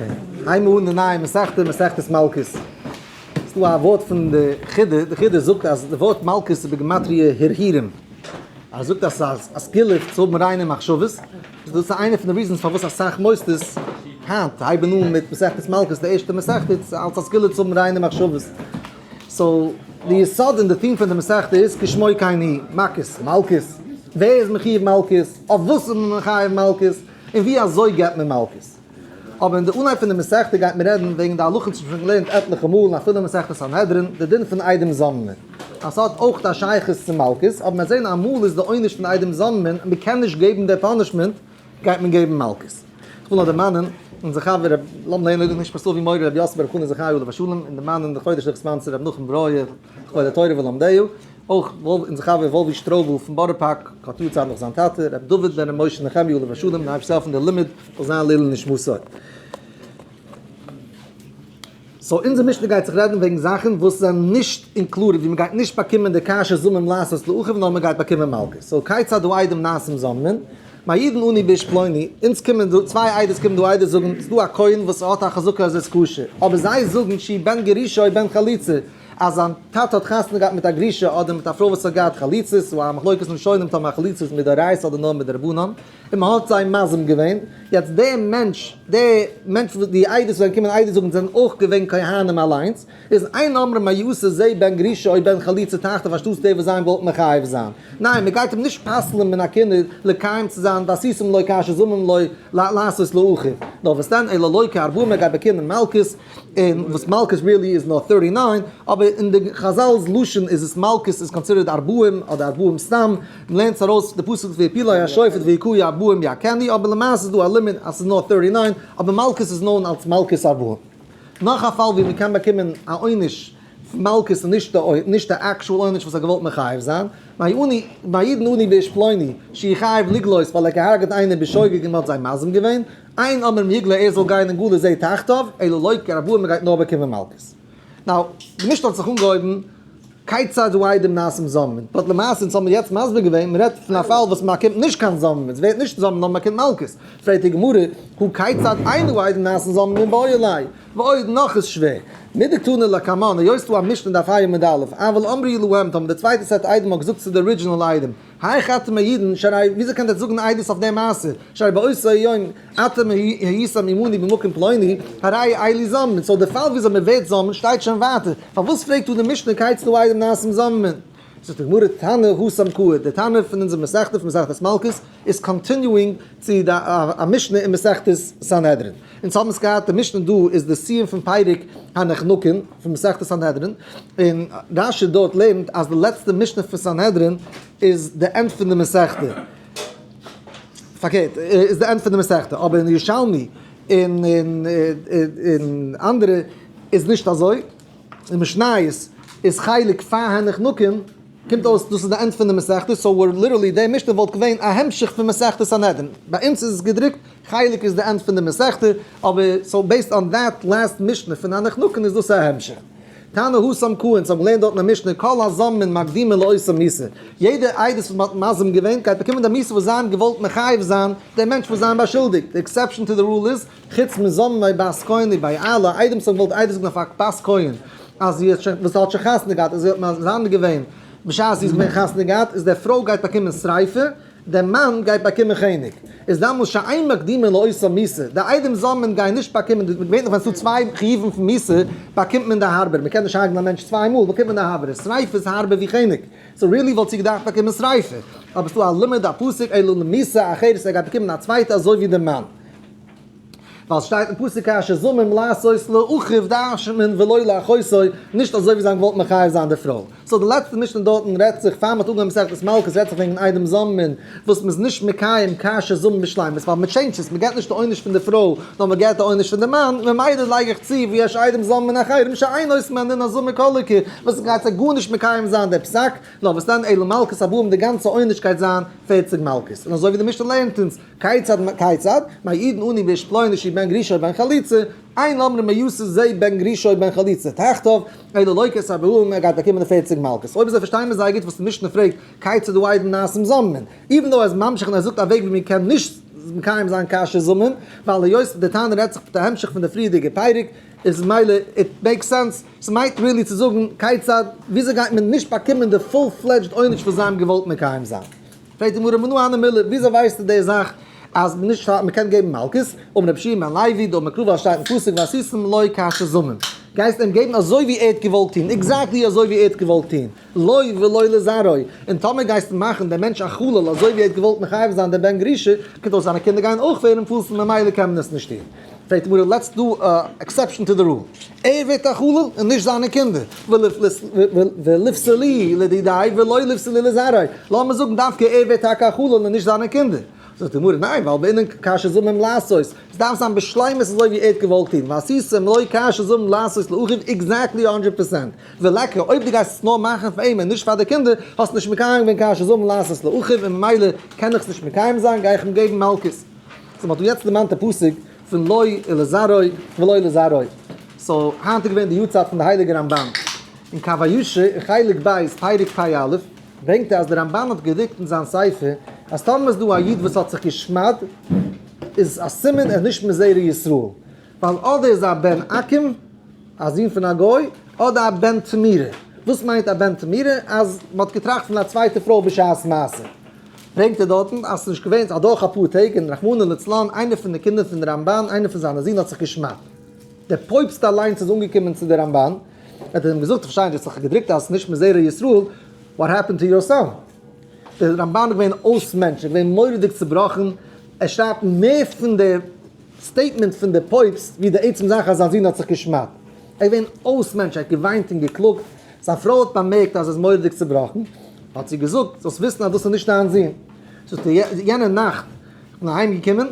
Okay, הייבן מיר אן די נייע מסכתא, מסכת מלקות. ס'איז דא א ווארט פון די חידא, די חידא זאגט אז די ווארט מלקות איז בגימטריא הרהורים. ער זאגט אז ס'איז א סגולה צו האבן ריינע מחשבות. איז דאס איינע פון די reasons פארוואס אסאך מוסדות היינט הייבן אן מיט מסכת מלקות די ערשטע מסכתא אלס א סגולה צו האבן ריינע מחשבות. So, די יסוד און די theme פון די מסכתא איז כשמו כן הוא, מכות, מלקות. ווער איז מחיוב מלקות? אויף וואס איז מען מחייב מלקות? און ווי אזוי געבט מען מלקות? אבער אין די אנהייב פון די מסכתא גייט מען רעדן וועגן די הלכות וואס מ'האט שוין געלערנט עטליכע מאל און אפילו מסכת סנהדרין, די דין פון עדים זוממין. אז ס'האט אויך א שייכות צו מלקות, אבער מ'וועט זען אמאל איז די עונש פון עדים זוממין, מ'קען נישט געבן די punishment, גייט מען געבן מלקות. איך וויל נאר דערמאנען אונזער חבר ר' לאמיר לערנען לעילוי נשמת אבי מורי רבי יוסף ברב חנא זכרי' עליו השלום און דערמאנען די חודש דורך sponsor רבי נחום ברויער כבוד התורה ולומדיה, אויך אונזער חבר וואלווי שטרובל פון בארא פארק האט יארצייט נאך זיין טאטע רבי דוד בן ר' משה נחמיה עליו השלום און אייבערשטער העלפן די לימוד זאל זיין לעילוי נשמתו. So אונזער משנה גייט זיך רעדן וועגן זאכן וואס זענען נישט included ווי מ'גייט נישט באקומען די כאשר זמם לעשות לאחיו נאר מ'גייט באקומען מלקות. So כיצד העדים נעשים זוממין? מעידין אנו באיש פלוני, אונז קומען דא, צוויי עדות קומען דא עדות זאגן, ס'דא א כהן וואס האט א חזקה אז ער איז כשר, אבער זיי זאגן שהוא בן גרושה או בן חלוצה, אז זיין טאטע האט חתונה געהאט מיט א גרושה אדער מיט א פרוי וואס האט געהאט חליצות, ס'איז א מחלוקת ראשונים טאמער א חליצה איז מדאורייתא אדער נאר מדרבנן, און מ'האט זיי מזים געווען, יעצט דער מענטש, דער מענטש וואס די עדות וואס זענען געקומען עדות זאגן זענען אויך געווען כהנים אליינס, איז אין אומרים מה יעשה זה בן גרושה או בן חלוצה תחתיו אנשטאטס דער וואס זיי האבן געוואלט מחייב זיין. ניין, מ'גייט אים נישט פסל'ן מן הכהונה לקיים צו זיין ועשיתם לו כאשר זמם לו לעשות לאחיו. נאר וואס דען אלא לוקה ארבעים ער גייט באקומען מלקות, און וואס מלקות really איז נאר thirty nine, אבער אין די חזל'ס לשון איז עס מלקות איז considered ארבעים אדער ארבעים סתם, מ'לערנט עס ארויס די פסוק והפילו השופט והכהו ארבעים יכנו, אבער למעשה איז דא א לימיט אז ס'איז נאר thirty nine, אבער מלקות איז known אלס מלקות ארבעים. נאך א פאל ווי מ'קען באקומען א עונש פון מלקות און נישט די נישט די actual עונש וואס ער האט געוואלט מחייב זיין, מעידין אנו באיש פלוני שהוא חייב לגלות ווייל ער האט געהארגעט איינעם בשוגג און מ'האט זיי מזים געווען, אין אומרים יגלה ער זאל גיין אין גלות זה תחתיו, אלא לוקה ארבעים מ'גייט נאר באקומען מלקות. Now, די משנה האט זיך אנגעהויבן כיצד העדים נעשים זוממין, but למעשה אונז האבן יעצט מסביר געווען, מ'רעדט פון א פאל וואס מ'באקומט נישט קיין זוממין, ס'ווערט נישט זוממין נאר מ'באקומט מלקות, פרעגט די גמרא, הא כיצד אין העדים נעשים זוממין מיבעי ליה, ועוד נאך איז שווער, מדקתני לקמן, היות ס'דא א משנה דף ה' עמוד א', אבל אמרו להם, טאמער די צווייטע סעט עדים האט געזאגט צו די original עדים, היאך אתם מעידין, שהרי וויאזוי קענט עטץ זאגן עדות אויף די מעשה, שהרי באותו היום אתם הייתם עמנו במקום פלוני, הרי אלו זוממין, so די פאל וויאזוי מען ווערט זוממין שטייט שוין ווייטער, פארוואס פרעגט דא די משנה כיצד העדים נעשים זוממין? זאגט די גמרא תנא התם קאי, די תנא פון אונזער מסכתא פון מסכת מלקות איז continuing צו די א משנה אין מסכת סנהדרין, אונז האבן עס געהאט די משנה דא איז די סיום פון פרק הנחנקין פון מסכת סנהדרין, און רשי דארט לערנט אז די לעצטע משנה פון סנהדרין איז די end פון די מסכתא, פארקערט איז די end פון די מסכתא, אבער אין ירושלמי און אין אנדערע איז נישט אזוי. אין משניות איז חלק פאר הנחנקין, קומט אויס דאס איז די end פון די מסכתא, so we're literally די משנה וואלט געווען א המשך פון מסכת סנהדרין, ביי אונז איז עס געדרוקט חלק איז די end פון די מסכתא, אבער so based on that last משנה פון הנחנקין איז דאס א המשך. תנא התם קאי, אונז האבן געלערנט דארט אין א משנה כל הזוממין מקדימין לאותה מיתה, יעדע עדות וואס מען האט מזים געווען גייט באקומען די מיתה וואס זיי האבן געוואלט מחייב זיין דעם מענטש וואס זיי האבן באשולדיגט, די exception to the rule איז חוץ מזוממי בת כהן ובי אלע עדים וואס האבן געוואלט עדות זאגן אויף א בת כהן אז זי האט שוין וואס האט שוין חתונה געהאט אז זי האט מזנה געווען בשעת זי איז געווען חתונה געהאט איז דער פרוי גייט באקומען שריפה דער מאן גייט באקומען חנק איז דאמאלס שאין מקדימין לאותה מיתה די עדים זוממין גייען נישט באקומען די געווענליך ווען ס'דא צוויי חיובים פון מיתה באקומט מען די הארבער מ'קען נישט הרג'נען א מענטש צוויי מאל באקומט מען די הארבערע שריפה איז הארבער ווי חנק so really וואלט זי געדארפט באקומען שריפה אבער ס'דא א לימוד א פסוק אלא למיתה אחרת ער גייט באקומען א צווייטע אזוי ווי די מאן. ווייל ס'שטייט אין פסוק כאשר זמם לעשות לאחיו דרש'נט מען ולא לאחותו, נישט אזוי ווי זיי האבן געוואלט מחייב זיין די פרוי. So די לעצטע משנה דארטן רעדט זיך, פאר מ'האט אנגעהויבן מסכת מלקות רעדט זיך וועגן עדים זוממין וואס מ'איז נישט מקיים כאשר זמם בשלימות ווייל מ'טשעינדזשט עס, מ'געט נישט די עונש פון די פרוי נאר מ'געט די עונש פון די מאן, ממילא לייג איך צו ויש עדים זוממין אחרים שאין עושים מהן דין הזמה כל עיקר, וואס גייט זיי גארנישט מקיים זיין די פסק, נאר וואס דען אלא מלקות ארבעים די גאנצע עונש גייט זיין פערציג מלקות, און אזוי ווי די משנה לערנט אונז. כיצד כיצד, מעידין אנו באיש פלוני שהוא בן גרושה או בן חלוצה, אין אומרים מה יעשה זה בן גרושה או בן חלוצה תחתיו, אלא לוקה את ארבעים, ער גייט באקומען די פערציג מלקות. אויב אזוי פארשטייען מיר זייער גוט וואס די משנה פרעגט, כיצד העדים נעשים זוממין. Even though ער איז ממשיך און ער זאגט א וועג ווי מען קען נישט מקיים זיין כאשר זמם, ווייל היות די תנא רעדט זיך מיט א המשך פון די פריערדיגע פרק, איז מילא it makes sense, ס'מיינט really צו זאגן כיצד, וויאזוי גייט מען נישט באקומען די full fledged עונש וואס זיי האבן געוואלט מקיים זיין. פרעגט די גמרא מנא הני מילי, וויאזוי ווייסטו די זאך אז נישט מען קען געבן מלקות, אמר רבי יהושע בן לוי, דאמר קרא ווייל שטייט אין פסוק ועשיתם לו כאשר זמם, גייסט אים געבן אזוי ווי ער האט געוואלט טון, exactly אזוי ווי ער האט געוואלט טון, לו ולא לזרעו, און טאמער גייסטו מאכן דעם מענטש א חלל אזוי ווי ער האט געוואלט מחייב זיין דעם בן גרושה, קומט אויס זיינע קינדער גייען אויך ווערן פסול ממילא קען מען עס נישט טון. פרעגט די גמרא let's do a exception to the rule, ער ווערט א חלל און נישט זיינע קינדער, וליפסלוהו לדידיה ולא ליפסלוהו לזרעיה, לאמיר זאגן דווקא ער ווערט טאקע א חלל און נישט זיינע קינדער, זאגט די גמרא ניין ווייל בעינן כאשר זמם לעשות, עס דארף זיין בשלימות אזוי ווי ער האט געוואלט טון, ועשיתם לו כאשר זמם לעשות לאחיו exactly hundred percent, וליכא אויב דו גייסט עס נאר מאכן פאר אים און נישט פאר די קינדער, האסטו נישט מקיים געווען כאשר זמם לעשות לאחיו און ממילא קען איך עס נישט מקיים זיין, גיי איך אים געבן מלקות. so מ'האט דא יעצט דערמאנט די פסוק פון לו ולזרעו ולא לזרעו. so היינט איז געווען די יארצייט פון די הייליגע רמבן. אין קב הישר אין חלק ב' פרק פ א ברענגט ער אז די רמבן האט געדרוקט אין זיין ספר אז טאמער איז דא א איד וואס האט זיך געשמד'ט איז א סימן ער איז נישט מזרע ישראל. ווייל אדער איז א בן עכום, א זון פון א גוי, אדער א בן תמורה. וואס מיינט א בן תמורה? אז מ'האט געטראכט פון א צווייטע פרוי בשעת מעשה. ברענגט ער דארטן אז ס'איז נישט געווען, ס'איז אדורך אפאר טעג און רחמנא לצלן איינער פון די קינדער פון די רמבן, איינער פון זיינע זין האט זיך געשמד'ט. דער פויבסט אליינס איז אנגעקומען צו די רמבן, האט ער אים געזאגט, איך פארשטיי נישט, האסט דאך געדרוקט אז ס'איז נישט מזרע ישראל, what happened to your son? דער רמבן איז געווען אויס מענטש, ער איז געווען מורא'דיג צובראכן, ער שרייבט מער פון די statement פון די פויבסט ווי די עצם זאך אז זיין זון האט זיך געשמד'ט. ער איז געווען אויס מענטש, ער האט געוויינט און געקלאגט, זיין פרוי האט באמערקט אז ער איז מורא'דיג צובראכן, האט זי געזאגט, זאלסט וויסן אז דאס איז נישט דיין זון. זאגט ער, יענע נאכט איך בין אהיים געקומען,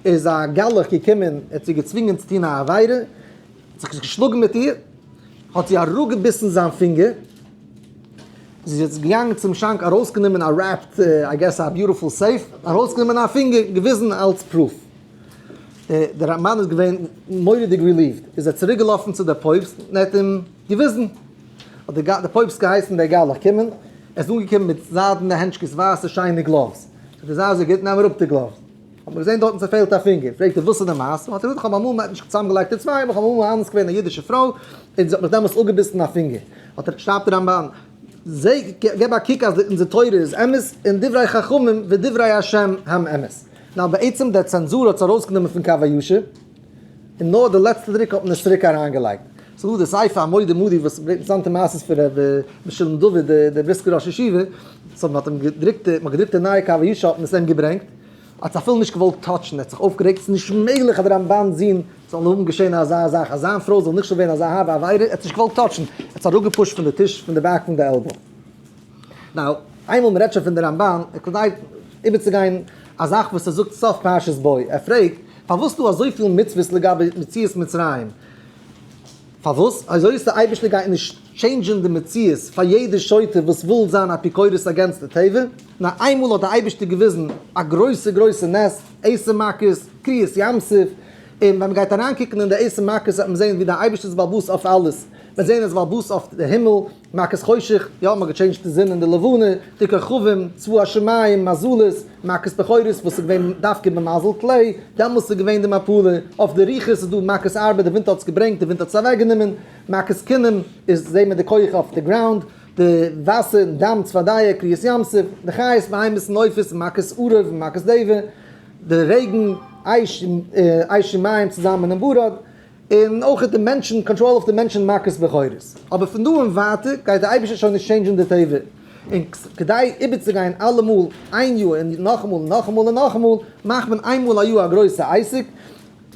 איז א גלח געקומען, ער האט זי געצווינגען צו טון א עבירה, האט זיך געשלאגן מיט איר, האט זי אראפגעביסן זיין פינגער, זי איז געגאנגען צום שאנק ארויסגענומען א wrapped, I guess א beautiful safe, ארויסגענומען א פינגער, געוויזן אלס proof. דער רמבן איז געווען מורא'דיג relieved, איז ער צוריק געלאפן צו דער פויבסט און ער האט אים געוויזן. האט דער פויבסט געהייסן דער גלח קומען, ער איז אנגעקומען מיט זיידענע הענטשקעס ווייסע שיינע gloves, זאגט ער זיי אזוי גוט נעם אראפ די gloves, האט מען געזען דארטן ס'פעלט א פינגער, פרעגט ער וואס איז די מעשה, האט ער געזאגט איך האב אמאל נישט צוזאמגעלייגט די צוויי, אבער איך האב אמאל מאנס געווען א אידישע פרוי, און זי האט מיך דעמאלטס אפגעביסן א פינגער, האט ער, שרייבט דער רמבן, זע, געב א קוק אז אונזער תורה איז אמת, און דברי חכמים ודברי השם הם אמת. נאר בעצם דער צענזור האט עס ארויסגענומען פון קב הישר, און נאר די לעצטע דרוק האט מען עס צוריק אריינגעלייגט. ס'איז דא די ספר המודה מודי וואס ברענגט אינטערעסאנטע מעשות פון ר' משולם דוד דער בריסקער ראש ישיבה, so מ'האט אים געדרוקט, מ'האט געדרוקט די נייע קב הישר האט מען עס אים געברענגט, האט עס אפילו נישט געוואלט touch ן, ער האט זיך אויפגערעגט, ס'איז נישט מעגליך אז דער רמבן'ס זון זאל האבן געשען אזא זאך, אז זיין פרוי זאל נכשל ווערן אזא הארבע עבירה, ער האט עס נישט געוואלט touch ן, ער האט עס אראפגע push ט פון די טיש פון די back פון די elbow. Now, איינמאל מ'רעדט שוין פון די רמבן, איז כדאי איבערצוגיין א זאך וואס ער זאגט סוף פרשת בא, ער פרעגט, פארוואס דא אזויפיל מצוות לגבי מציאת מצרים? פארוואס? אזוי איז די אייבערשטער גייט נישט change ען די מציאות פאר יעדע שוטה וואס וויל זיין אפיקורס against די טבע, נאר איינמאל האט די אייבערשטער געוויזן א גרויסע גרויסע נס, עשר מכות, קריעת ים סוף, און ווען מען גייט אריינקוקן אין די עשר מכות וועט מען זען ווי די אייבערשטער איז בעל הבית אויף אלעס, מען זען ער איז בעל הבית אויף די הימל, מכת חושך, יא מ'האט גע change ט די זון און די לבנה, די כוכבים, צבא השמים, מזלות, מכת בכורות וואס איז געווען דווקא במזל טלה, דעמאלס איז געווען די מפלה, אויף די רוחות איז דא מכת ארבה, די ווינט האט עס געברענגט, די ווינט האט עס אוועקגענומען, מכת כינים איז זעהט מען די כח אויף די ground, די וואסער און דם צפרדע, קריעת ים סוף, די חיות בהמות און עופות, מכת ערוב און מכת דבר, די רעגן, אש און מים צוזאמען און ברד. און אויך די מענטשן, קאנטראל אויף די מענטשן מכות בכורות. אבער פון דא און ווייטער גייט דער אייבערשטער שוין נישט change ן די טבע. און כדי איבערצוגיין אלעמאל איין יאר און נאכאמאל און נאכאמאל און נאכאמאל, מאכט מען איינמאל א יאר א גרויסע עסק,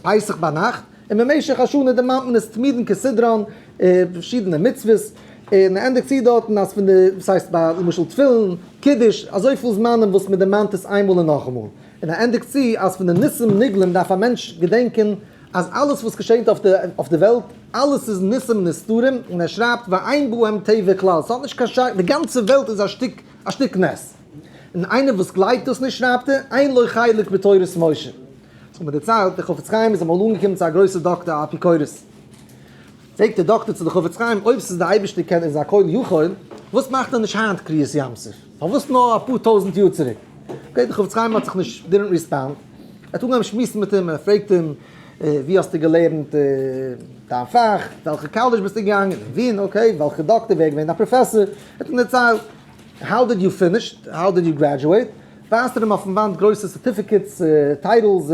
פסח ביינאכט, און במשך השנה דערמאנט מען עס תמידין כסדרן, פארשידענע מצוות, און מען ענדיגט צו דארטן אז פון די, וואס הייסט ביי למשל תפילין, קידוש, אזויפיל זמנים וואס מען דערמאנט עס איינמאל און נאכאמאל. און ער ענדיגט צו אז פון די ניסים נגלים דארף א מענטש געדענקען אז אלעס וואס געשענט אויף די וועלט, אלעס איז ניסים נסתרים, און ער שרייבט ואין בהם טבע כלל, ס'האט נישט קיין שייכות, די גאנצע וועלט איז א שטיק א שטיק נס. און איינער וואס גלייבט דאס נישט שרייבט ער, אין לו חלק בתורת משה. ס'האט מיר דערציילט, דער חפץ חיים איז אמאל אנגעקומען צו א גרויסע דאקטער א אפיקורס. פרעגט דער דאקטער צו די חפץ חיים, אויב ס'איז די אייבערשטער קען איז הכל יכול, וואס מאכט ער נישט היינט קריעת ים סוף? פארוואס נאר אפאר טויזנט יאר צוריק? Okay, די חפץ חיים האט זיך נישט, didn't respond. האט אנגעהויבן שמועסן מיט אים, ער פרעגט אים, ווי האסטו געלערנט דיין פאך, וועלכע קאלעדזש ביסטו געגאנגען, אין ווין, okay, וועלכע דאקטער, ווער איז געווען דיין פראפעסאר, ער האט אים דערציילט, how did you finish, how did you graduate, ווייזט ער אים אויפן וואנט גרויסע certificates, titles,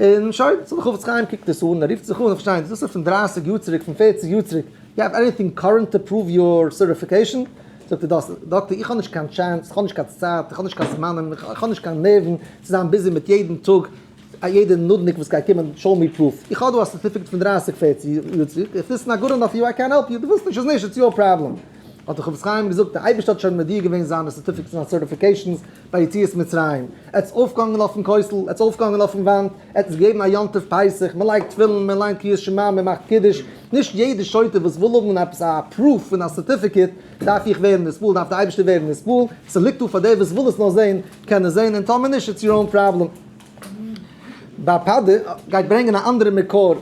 און שוין, so דער חפץ חיים קוקט עס אן, ער רופט זיך אן, איך פארשטיי נישט, דאס איז פון דרייסיג יאר צוריק, פון פערציג יאר צוריק, you have anything current to prove your certification? זאגט ער, דאס, דאקטער, איך האב נישט קיין chance, איך האב נישט קיין צייט, איך האב נישט קיין זמנים, איך האב נישט קיין נערוון צו זיין busy מיט יעדן טאג, א יעדע נודניק וואס גייט קומען show me proof, איך האב דא א certificate פון דרייסיג פערציג יאר צוריק, if this not good enough you I can't help you, דו ווילסט נישט איז נישט, it's your problem. האט דער חפץ חיים געזאגט, דער אייבערשטער האט שוין מודיע געווען זיינע certificates און זיינע certifications ביי יציאת מצרים, ער האט עס אויפגעהאנגען אויפן כותל, ער האט עס אויפגעהאנגען אויפן וואנט, ער האט עס געגעבן א יום טוב פסח, מען לייגט תפילין, מען ליינט קריאת שמע, מען מאכט קידוש, נישט יעדע שוטה וואס וויל האבן עפעס א proof פון א certificate דארף איך ווערן נתפעל, דארף דער אייבערשטער ווערן נתפעל, ס'ליגט דא פאר דער וואס וויל עס נאר זען, קען עס זען, און טאמער נישט it's your own problem. בר פדא גייט ברענגען א אנדערע מקור,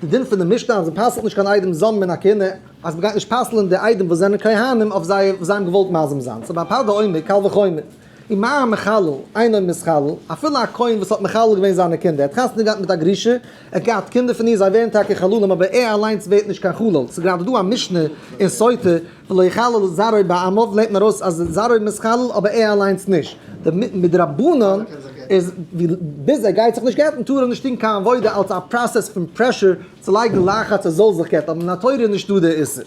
די דין פון די משנה אז מען פסל'ט נישט קיין עדים זוממין הכהונה, אז מען גייט נישט פסל'ען די עדים וואס זענען כהנים אויף זיי וואס זיי האבן געוואלט מזים זיין, so בר פדא אומר קל וחומר, ומה המחלל אינו מתחלל, אפילו א כהן וואס האט מחלל געווען זיינע קינדער, ער האט חתונה געהאט מיט א גרושה, ער האט געהאט קינדער פון איר, זיי ווערן טאקע חללים אבער ער אליינס ווערט נישט קיין חלל, ס'איז גראדע דא א משנה אין סוטה ולא יחלל זרעו בעמיו לערנט מען ארויס אז זרעו מתחלל אבער ער אליינס נישט. די מדרבנן איז ווי ביז ער גייט זיך נישט גט'ן טאר ער נישט טון קיין עבודה אלס א process פון pressure צו לייגן לחץ ער זאל זיך גט'ן אבער מן התורה איז נישטא די איסור.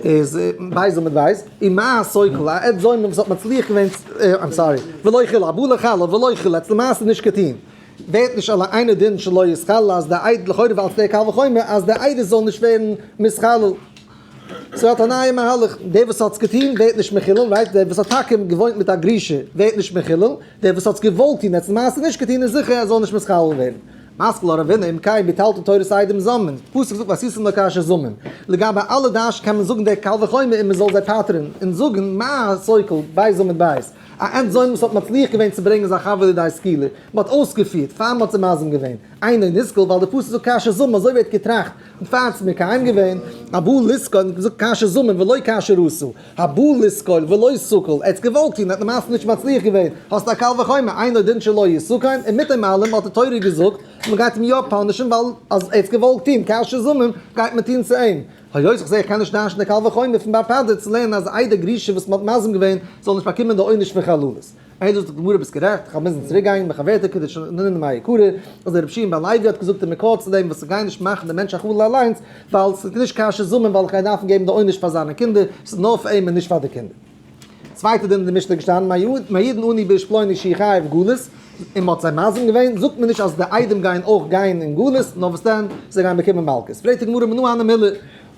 איז בית עמוד בית ומה הסוקל א עד זומם וואס האט מצליח געווען I'm sorry ולא חילל הבא לחלל ולא חילל ער האט עס למעשה נישט געטון. ווערט נישט אלא אינו דין שלא יתחלל אז די עד לכאורה ווייל ס'דער קל וחומר אז די עדות זאל נישט ווערן מתחלל. ס'האט א נייע מהלך, דער וואס האטס געטון ווערט נישט מחולל, right? דער וואס האט טאקע געוואוינט מיט א גרושה ווערט נישט מחולל, דער וואס האטס געוואלט טון האטס למעשה נישט געטון איז זיכער ער זאל נישט מתחלל ווערן. מתקיף לה רב הונא אם כן ביטלת תורת עדים זוממין, פסוק זאגט ועשיתם לו כאשר זמם. לגבי אלע דאש קען מען זאגן דער קל וחומר און מ'זאל זיי פטר'ן און זאגן מה הסוקל בית עמוד בית. א עד זומם וואס האט מצליח געווען צו ברענגען זיין חבר לידי סקילה, מען האט אויסגעפירט, פאר מען האט זיי מזים געווען, אינו נסקל ווייל די פסוק זאגט כאשר זמם אזוי ווערט געטראכט, און פאר האט עס מקיים געווען, הבא לסקול, און געזאגט כאשר זמם ולא כאשר עשה, הבא לסקול ולא סקל, ער האט עס געוואלט טון, ער האט למעשה נישט מצליח געווען, האסט א קל וחומר, אינו דין שלא יסכן, און מיט דעם אלעם האט די תורה געזאגט, מען גייט אים יא punish ן ווייל אז ער האט עס געוואלט טון, כאשר זמם, גייט מען טון צו אים. היות איך זע איך קען נישט דרש'ן די קל וחומר פון בר פדא צו לערנען אז איידער גרושה וואס מ'האט מזים געווען זאל נישט באקומען די עונש פון חללות. איי זאגט די גמרא ביסט גערעכט, איך האב מוזן צוריק גיין מחברתא כדשנין מאי קרא, אז דער רבי שמעון בן לוי האט געזאגט די מקור צו דעם וואס ס'גייט נישט מאכן די מענטש א חלל אליינס, ווייל ס'איז נישט כאשר זמם ווייל איך גיי דארפן געבן די עונש פאר זיינע קינדער, ס'איז נאר פאר אים און נישט פאר די קינדער. צווייטע דין אין די משנה איז געשטאנען מעידין עני באיש פלוני שהוא חייב גלות, און מ'האט זיי מזים געווען, זאגט מען נישט אז די עדים גייען אויך גיין אין גלות, נאר וואס דען, זיי גייען באקומען מלקות. פרעגט די גמרא מנא הני מילי,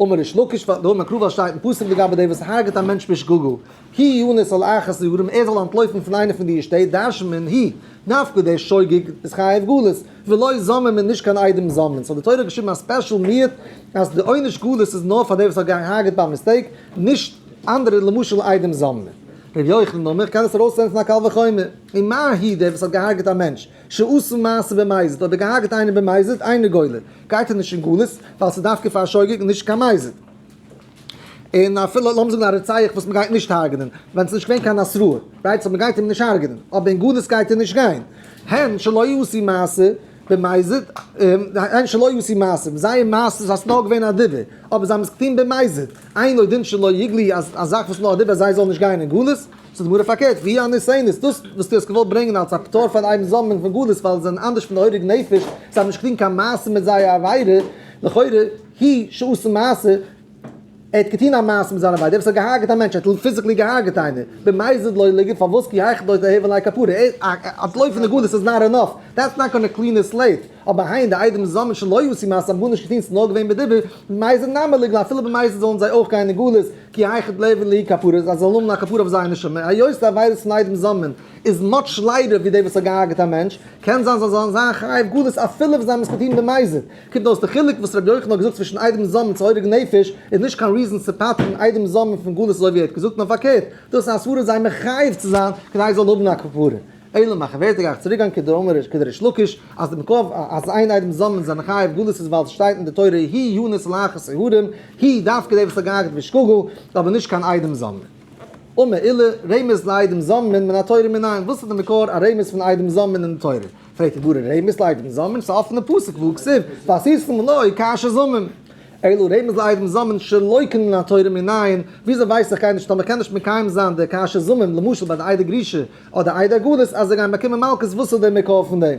אמר ריש לקיש, דאמר קרא ווייל שטייט אין פסוק לגבי דעם וואס הרג'ט א מענטש בשגגה, כי ינוס אל אחת הערים, ער זאל אנטלויפן פון איינע פון די שטעט, דרש'נט מען הוא דווקא דער שוגג איז חייב גלות, ולא זוממין און נישט קיין עדים זוממין. so די תורה האט געשריבן א special מיעוט אז די עונש גלות איז נאר פאר דער וואס האט געהארגעט ביי mistake, נישט אנדערע למשל עדים זוממין. ר' יוחנן אמר, כ'קען עס ארויסלערנען פון א קל וחומר. ומה הוא דער וואס האט געהארגעט א מענטש, שעשה מעשה במזיד, אויב ער געהארגעט איינעם במזיד, אינו גולה, גייט ער נישט אין גלות, ווייל ס'איז דווקא פאר א שוגג און נישט קיין מזיד. און אפילו לאמיר זאגן א רוצח וואס מ'גייט נישט הרג'נען, ווען ס'איז נישט געווען קיין התראה, right, so מ'גייט אים נישט הרג'נען, אבער אין גלות גייט ער נישט גיין. הן שלא עשו מעשה במזיד, הן שלא עשו מעשה, זייער מעשה איז אז ס'נאר געווען א דיבור, אבער זיי האבן עס געטון במזיד, אינו דין שלא יגלו אז א זאך וואס נאר א דיבור אז זיי זאלן נישט גיין אין גלות, ס'איז די גמרא פארקערט, והיא הנותנת, דאס וואס דו האסט געוואלט ברענגען אלס א פטור פאר עדים זוממין פון גלות ווייל זיי זענען אנדערש פון די הורג נפש, זיי האבן נישט געטון קיין מעשה מיט זייער עבירה, לכאורה הוא שעשה מעשה, ער האט געטון א מעשה מיט זיין עבירה, דער וואס האט געהארגעט א מענטש, ער האט physically געהארגעט איינער, במזיד לא ליגלי, פארוואס כי היכי דלא תיהוי ליה כפרה, אנטלויפן די גלות איז not enough, that's not gonna clean the slate, אבער הן די עדים זוממין שלא עשו מעשה האבן גארנישט געטון, ס'איז נאר געווען בדיבור, במזיד נמי ליגלו, אפילו במזיד זאלן זיי אויך גיין אין גלות, כי היכי דליהוי להו כפרה, זיי זאלן האבן א כפרה אויף זייער נשמה, היות די עבירות פון עדים זוממין איז much lighter ווי דער וואס האט געהארגעט א מענטש, קען זיין זיי זאלן זיין חייב גלות אפילו ווען זיי האבן עס געטון במזיד. קומט אויס די חילוק וואס רבי יוחנן האט געזאגט צווישן עדים זוממין צו הורג נפש איז נישט קיין reason צו פטר'ן עדים זוממין פון גלות אזוי ווי ער האט געזאגט נאר פארקערט דאס איז א סברה זיי מחייב צו זיין כדי זיי זאלן האבן א כפרה. אלא מחוורתא גיי איך צוריק גיין כדאמר כדריש לקיש אז די מקור אז אין עדים זוממין זענען חייב גלות איז ווייל ס'שטייט אין די תורה הוא ינוס אל אחת הערים הוא דווקא דער וואס האט געהארגעט בשגגה אבער נישט קיין עדים זוממין. אמר עולא, רמז לעדים זוממין מן התורה מנין, וואס איז די מקור א רמז פון עדים זוממין אין די תורה? פרעגט די גמרא, רמז לעדים זוממין? ס'איז א אפענע פסוק והא כתיב, ועשיתם לו כאשר זמם. אלא רמז לעדים זוממין שלא כמן התורה מנין, וויאזוי ווייס איך גיי נישט טאמער קען נישט מקיים זיין די כאשר זמם למשל ביי די עדי גרושה אדער עדי גלות אז זיי גייען באקומען מלקות וואס איז די מקור פון דעם?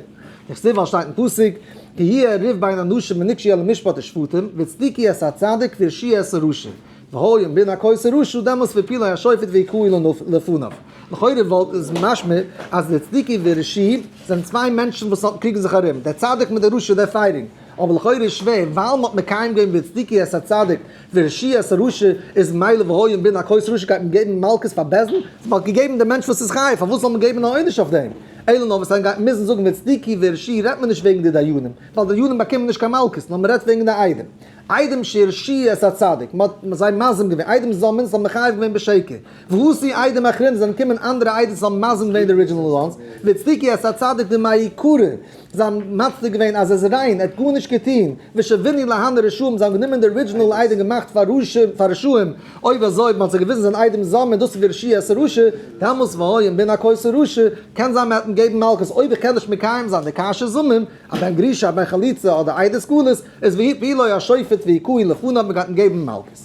דכתיב ווייל שטייט אין פסוק כי יהיה ריב בין אנשים ונגשו אל המשפט ושפטים והצדיקו את הצדיק והרשיעו את הרשע והיה אם בן הכות הרשע דעמאלס והפילו השופט והכהו לפניו. לכאורה וואלט איז משמע אז די צדיקי והרשיעי זענען צוויי מענטשן וואס קריגן זיך ארום, דער צדיק מיט דער רשע they're fighting. אבער לכאורה איז שווער, ווייל מ'האט מקיים געווען והצדיקו את הצדיק והרשיעו את הרשע, איז מילא והיה אם בן הכות הרשע גייט מען געבן מלקות פאר בית דין? מ'האט געגעבן דעם מענטש וואס איז חייב, פארוואס זאל מען געבן א עונש אויף דעם? אלא נאר וואס גייט מוזן זאגן והצדיקו והרשיעו רעדט מען נישט וועגן די דיינים, ווייל די דיינים באקומען נישט קיין מלקות, נאר מ'רעדט וועגן די עדים. עדים שהרשיעו את הצדיק, מ'האט זיי מזים געווען, עדים זוממין זיי האבן מחייב געווען בשקר, ואתו עדים אחרים זענען געקומען אנדערע עדות וואס האבן מזים געווען די original ones, והצדיקו את הצדיק דמעיקרא, זיי האבן מצדיק געווען אז ער איז ריין, ער האט גארנישט געטון, ושוינהו להני רשעים, זיי האבן גענומען די original עדים און געמאכט פאר רשעים, אויב אזוי מען האט זיי געוויזן זענען עדים זוממין דאס איז והרשיעו את הרשע, דאמאלס והיה אם בן הכות הרשע, קען זיין מען וועט אים געבן מלקות אויב איך קען נישט מקיים זיין די כאשר זמם, א בן גרושה א בן חלוצה אדער עדות גלות, איז והפילו השופט והכהו לפניו מען גייט אים געבן מלקות.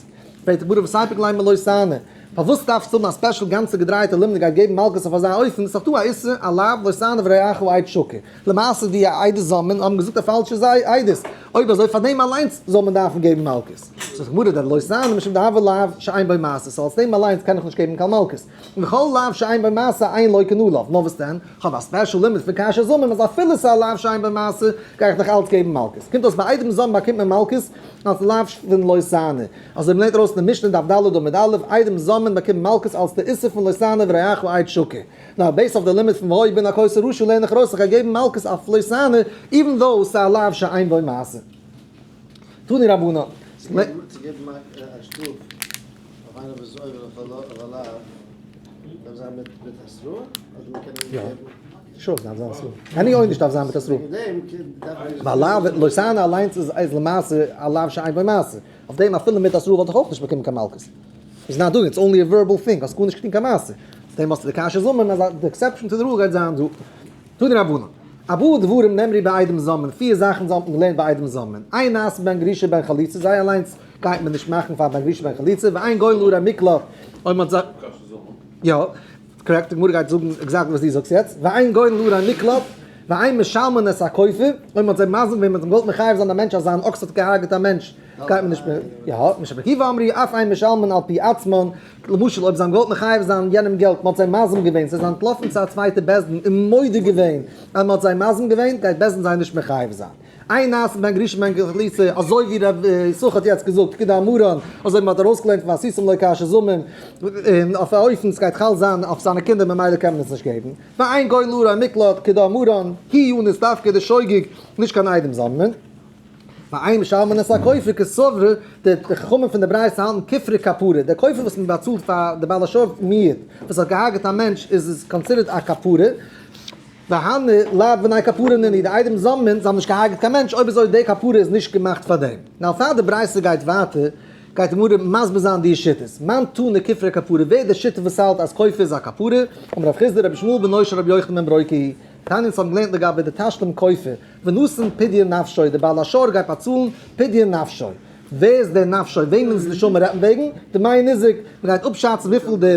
פרעגט די גמרא ותיפוק ליה מלא תענה, פארוואס דארפסטו האבן א special גאנצע געדרייטע לימוד גייט געבן מלקות אויף אזא אופן, ס'איז דאך דא א איסור א לאו לא תענה ורעך עד שקר, למעשה די עדות זוממין האבן געזאגט א פאלשע עדות, אויב אזוי פאר דעם אליינס זאל מען דארפן געבן מלקות. זאגט די גמרא דער לא תענה משום דהוה לאו שאין בו מעשה, so אלס דעם אליינס קען איך נישט געבן קיין מלקות. וכל לאו שאין בו מעשה אין לוקין עליו, נאר וואס דען, כ'האב א special לימוד פון כאשר זמם אז אפילו ס'איז א לאו שאין בו מעשה גיי איך נאך אלץ געבן מלקות. קומט אויס ביי עדים זוממין באקומט מען מלקות אלס לאו פון לא תענה. אזוי מ'לערנט ארויס אין די משנה דף ד' עמוד א', עדים זוממין באקומט מלקות אלס די איסור פון לא תענה ורעך עד שקר. נאר based אויף די לימוד פון והיה אם בן הכות הרשע לערן איך ארויס איך גיי געבן מלקות אויף לא תענה even though ס'איז א לאו שאין בו מעשה. תנו רבנן. צו געבן א שטראף אויף איינער וואס איז עובר אויף א לאו דארף זיין מיט התראה? אדער מ'קען אים יא. געבן? sure ס'דארף זיין התראה. Any עונש דארף זיין מיט התראה. ווייל לאו לא תענה אליינס איז למעשה א לאו שאין בו מעשה. אויף דעם אפילו מיט התראה וואלט איך אויך נישט באקומען קיין מלקות. It's not doing, it's only a verbal thing, האסט גארנישט געטון קיין מעשה. אויף דעם האסטו די כאשר זמם אז די exception to the rule גייט זיין דא. תנו רבנן. ארבעה דברים נאמרו בעדים זוממין, פיר זאכן זיי האבן געלערנט ביי עדים זוממין. אין נעשין בן גרושה בן חלוצה, זיי אליינס גייט מען נישט מאכן פאר בן גרושה בן חלוצה, ואין גולין לערי מקלט, אויב מען האט זיי. יא, correct, די גמרא גייט זאגן exactly וואס דו זאגסט יעצט, ואין גולין לערי מקלט, ואין משלמין את הכופר, אויב מען האט זיי מזים געווען, מען האט געוואלט מחייב זיין א מענטש אז זיין אקס האט געהארגעט א מענטש, גייט מען נישט מער, יא, משום רבי עקיבא אמרו, אף אין משלמין על פי עצמן, למשל אויב זיי האבן געוואלט מחייב זיין יענעם געלט, מען האט זיי מזים געווען, זיי זענען אנטלאפן צו א צווייטע בית דין און מודה געווען אז מען האט זיי מזים געווען, גייט בית דין זיי נישט מחייב זיין. אין נעשין בן גרושה בן חלוצה, אזוי ווי ר' יששכר האט יעצט געזאגט, כדאמרן, אזוי ווי מען האט ארויסגעלערנט פון ועשיתם לו כאשר זמם, און אויף א אופן ס'גייט חל זיין אויף זיינע קינדער ממילא קען מען עס נישט געבן. ואין גולין לערי מקלט, כדאמרן, הוא ינוס דווקא די שוגג, נישט קיין עדים זוממין. ואין משלמין את הכופר קסברי, די חכמים פון די ברייתא האלטן כופרא כפרה, די כופר וואס מען באצאלט פאר די בעל השור מועד וואס האט געהארגעט א מענטש איז עס considered א כפרה, והני לאו בני כפרה נינהו, די עדים זוממין, זיי האבן נישט געהארגעט קיין מענטש, אויב אזוי די כפרה איז נישט געמאכט פאר דעם. now פאר די ברייתא גייט ווייטער, גייט די גמרא מסביר זיין די שיטות, מאן תנא כופרא כפרה, ווער די שיטה וואס האלט אז כופר איז א כפרה, אמר רב חסדא רבי ישמעאל בנו של רבי יוחנן בן ברוקה היא, תניא אונז האבן געלערנט לגבי די תשלום כופר, ונתן פדיון נפשו, דער בעל השור גייט באצאלן פדיון נפשו. ווער איז דער נפשו? וועמענס נשמה רעדט מען וועגן? דמי ניזק, מען גייט אפשאצן וויפיל די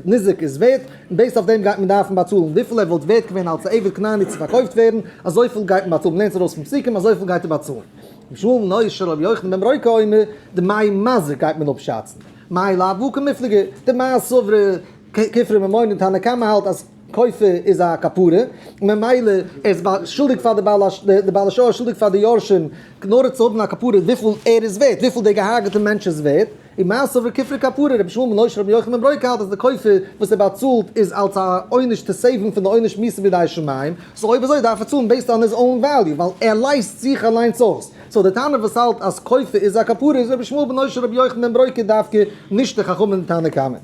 ניזק איז ווערט, און based אויף דעם גייט מען דארפן באצאלן וויפיל ער וואלט ווערט געווען אלס א עבד כנעני צו פארקויפט ווערן, אזויפיל גייט מען באצאלן, מען לערנט עס ארויס פון פסוקים, אזויפיל גייט ער באצאלן. רבי ישמעאל בנו של רבי יוחנן בן ברוקה אומר, דמי מזיק גייט מען אפשאצן. מאי לאו בהא קמיפלגי, דמר סבר כופרא ממונא, תנא קמא האלט אז כופר איז א כפרה, ממילא ער איז שולדיג פאר די בעל די בעל השור איז שולדיג פאר די יורשים נאר צו האבן א כפרה וויפיל ער איז ווערט, וויפיל דער געהארגעטע מענטש איז ווערט, ומר סבר כופרא כפרה, רבי ישמעאל בנו של רבי יוחנן בן ברוקה האלט אז די כופר וואס ער באצאלט איז אלס א עונש to save ן פון די עונש מיתה בידי שמים, so אויב אזוי דארף ער צאלן based on his own value ווייל ער לייזט זיך אליינס אויס, so די טענה וואס האלט אז כופר איז א כפרה איז רבי ישמעאל בנו של רבי יוחנן בן ברוקה דווקא, נישט די חכמים תנא קמא.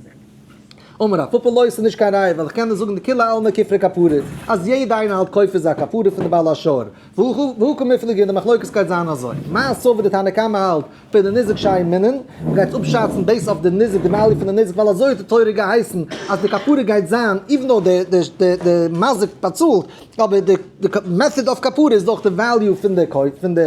אמר רב פפא לא, ס'איז נישט קיין ראיה, ווייל איך קען דיר זאגן דכולי עלמא כופרא כפרה, אז יעדע איינער האלט כופר איז א כפרה פון די בעל השור, והא קמיפלגי און די מחלוקת גייט זיין אזוי, מר סבר די תנא קמא האלט בדניזק שיימינן, מ'גייט אפשאצן based אויף די ניזק די value פון די ניזק ווייל אזוי האט די תורה געהייסן אז די כפרה גייט זיין even though די די מזיק באצאלט אבער די method of כפרה איז דאך די value פון די פון די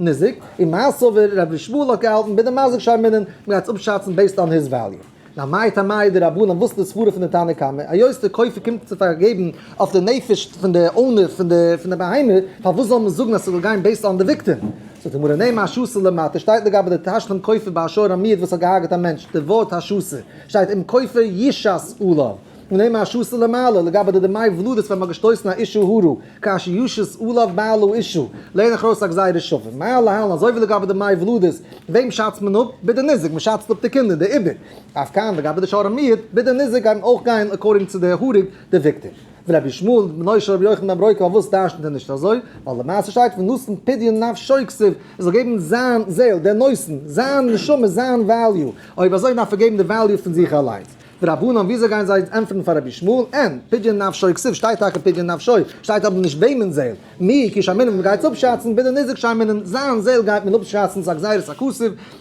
ניזק, און מר סבר רבי ישמעאל האט געהאלטן בדמזיק שיימינן, מ'גייט עס אפשאצן based on his value. נאר מאי טעמא דרבנן וואס איז די סברה פון די תנא קמא היות די כופר קומט צו פארגעבן אויף די נפש פון די owner פון די פון די בהמה פארוואס זאל מען זאגן אז ס'זאל גיין based on די victim? זאגט די גמרא נאמר השתה למטה שטייט לגבי די תשלום כופר ביי א שור המועד וואס האט געהארגעט א מענטש די ווארט השתה שטייט אם כופר יושת עליו ונאמר השתה למעלה לגבי די דמי ולדות ווען מ'האט געשטויסן א אשה הרה כאשר יושת עליו בעל האשה, לערן איך ארויס א גזירה שווה, מה להלן, אזוי ווי לגבי די מי ולדות, וועם שאצט מען אפ? בדניזק, מען שאצט אפ די קינדער, די עובר. אף כאן, לגבי די שור המועד, בדניזק גייט מען אויך גיין according צו די הרוג, די victim. ורבי ישמעאל, בנו של רבי יוחנן בן ברוקה, פארוואס דרשנ'ט ער נישט אזוי? ווייל למעשה שטייט ונתן פדיון נפשו כתיב, ער זאל געבן זיין זעהל, דער נותן, זיין נשמה, זיין value. אויב אזוי דארף ער געבן די value פון זיך אליינס. ורבנן וויאזוי גייען זיי ענטפערן פאר רבי ישמעאל? אין, פדיון נפשו כתיב שטייט טאקע פדיון נפשו, שטייט אבער נישט וועמענס זעהל, מיהו כי שיימינן ווען מ'גייט עס אפשאצן, בדניזק שיימינן, זיין זעהל גייט מען אפשאצן, ס'איז א גזירת הכתוב,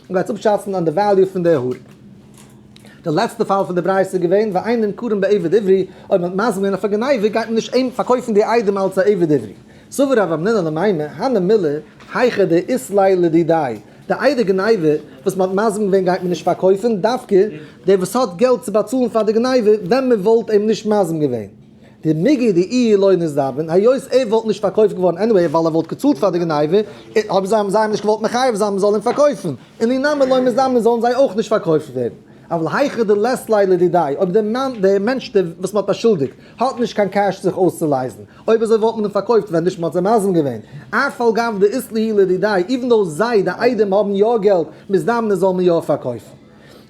מ'גייט עס אפשאצן אן די value פון די הרוג. די לעצטע פאל פון די ברייתא איז געווען ואין נמכרין בעבד עברי, אויב מ'האט מזים געווען אויף א גניבה גייט מען נישט אים פארקויפן די עדים אלס א עבד עברי. סבר רב המנונא למימר, הני מילי, היכא דאית ליה לדידיה, די עדי גניבה וואס מען האט מזים געווען גייט מען נישט פארקויפן, דווקא דער וואס האט געלט צו באצאלן פאר די גניבה ווען מען וואלט אים נישט מזים געווען. דמיגו דאיהו לא נזדבן, היות ער וואלט נישט פארקויפט געווארן anyway ווייל ער וואלט געצאלט פאר די גניבה, האבן זיי אים נישט געוואלט מחייב זיין מען זאל אים פארקויפן, און אינהו נמי לא מזדבני זאלן זיי אויך נישט פארקויפט ווערן. אבל היכא דלית ליה לדידיה, אויב דער מאן, דער מענטש דער וואס מען האט באשולדיגט, האט נישט קיין cash זיך אויסצולייזן, אויב אזוי וואלט מען אים פארקויפט ווען נישט מען האט זיי מזים געווען. אף על גב דאית להו לדידיה, even though זיי, די עדים, האבן יא געלט, מזדמני זאל מען יא פארקויפן.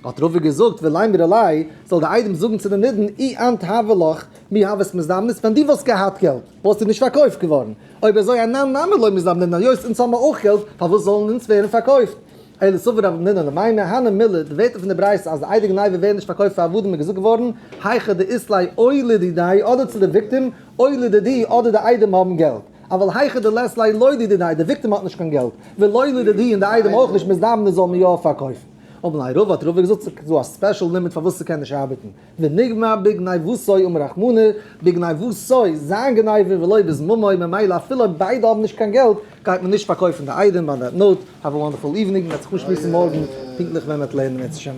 האט רבא געזאגט, ולימרו ליה, זאל די עדים זאגן צו די נידון, אי אנת הוה לך, מי הוית מזדמנת, ווען דו וואלסט געהאט געלט, וואלסטו נישט פארקויפט געווארן. אויב אזוי אנן נמי לא מזדמנינן, היות אונז האבן אויך געלט, פארוואס זאלן אונז ווערן פארקויפט? אלא סבר רב המנונא למימר, הני מילי, די ווערטער פון די ברייתא אז די עדי גניבה ווערן נישט פארקויפט פאר עבדים איז געזאגט געווארן, היכא דאית ליה או לדידיה אדער צו די victim, או לדידהו אדער די עדים האבן געלט. אבל היכא דלית ליה לא לדידיה, די victim האט נישט קיין געלט, ולא לדידהו און די עדים אויך נישט, מזדמני זאל מען יא פארקויפן. אמר ליה רבא האט רבא געזאגט ס'איז דא א special לימוד פארוואס ס'קען נישט ארבעטן, ונגמר בגניבתו אמר רחמנא, בגניבתו, זיין גניבה ולא בזממו, ממילא אפילו אויב ביידע האבן נישט קיין געלט, גייט מען נישט פארקויפן די עדים, on that note, have a wonderful evening, מ'וועט זיך אנשמועסן מארגן פונקטליך ווען מ'וועט לערנען בעזהשי"ת.